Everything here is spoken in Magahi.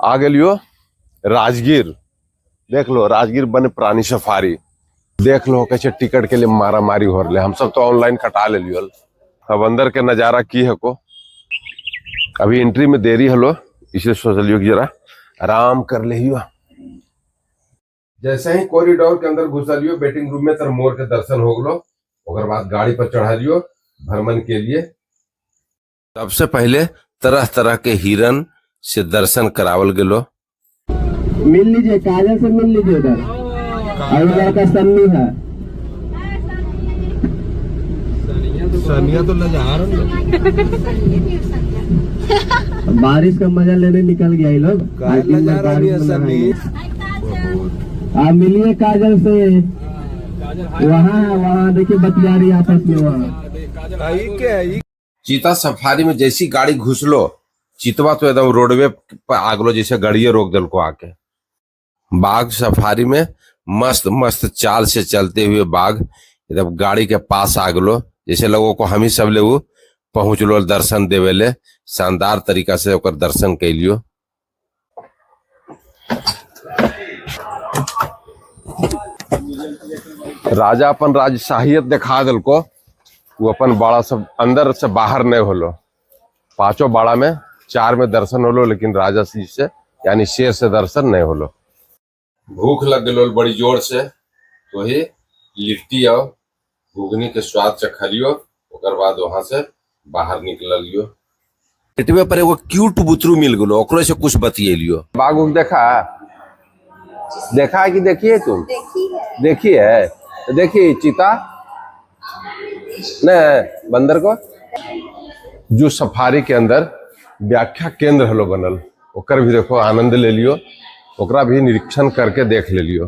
आ गेलियो राजगीर, देख लो राजगीर वन्य प्राणी सफारी। देख लो कैसे टिकट के लिए मारा मारी हो रहा। हम सब तो ऑनलाइन कटा ले लियो। अब अंदर के नज़ारा की है को, अभी एंट्री में देरी हलो, इसलिए सोचलियो कि जरा आराम कर लियो। जैसे ही कॉरिडोर के अंदर घुसलियो वेटिंग रूम में, तर मोर के दर्शन हो गलो। ओकर बाद गाड़ी पर चढ़ा लियो भ्रमण के लिए। सबसे पहले तरह तरह के हिरन से दर्शन करावल गेलो। मिल लीजिए काजल से, मिल लीजिए उधर। और उधर का सन्नी है, सनिया तो लजा रहा। बारिश का मजा लेने निकल गया ये लोग। आप मिलिए काजल से, वहाँ वहाँ देखिए बतिया रही आपस में वहाँ। चीता सफारी में जैसी गाड़ी घुसलो, चीतवा तो एकदम रोडवे पर आगलो, जैसे गाड़िए रोक दिल को आके। बाघ सफारी में मस्त मस्त चाल से चलते हुए बाघ एकदम गाड़ी के पास आगलो, जैसे लोगों को हम ही सब ले पहुंचलो दर्शन देवे ले। शानदार तरीका से ओकर दर्शन कैलियो। राजा अपन राजशाहियत दिखा दिल को, वो अपन बाड़ा सब अंदर से बाहर नहीं होलो। पांचों बाड़ा में चार में दर्शन होलो, लेकिन राजा जी से यानी शेर से दर्शन नहीं होलो। भूख लग गलो बड़ी जोर से, तो ही लिट्टी और घुगनी के स्वाद चखलियो। ओकर बाद वहां से बाहर निकल लियो। लिट्टी पर एगो क्यूट बुतरू मिल गलो, ओकरो से कुछ बतियलियो। बाघ उघ देखा देखा है कि देखिए तुम? देखी है। देखी है तो देखी चीता ने बंदर को। जो सफारी के अंदर व्याख्या केंद्र हलो बनल, ओकर भी देखो आनंद ले लियो, ओकरा भी निरीक्षण करके देख ले लियो।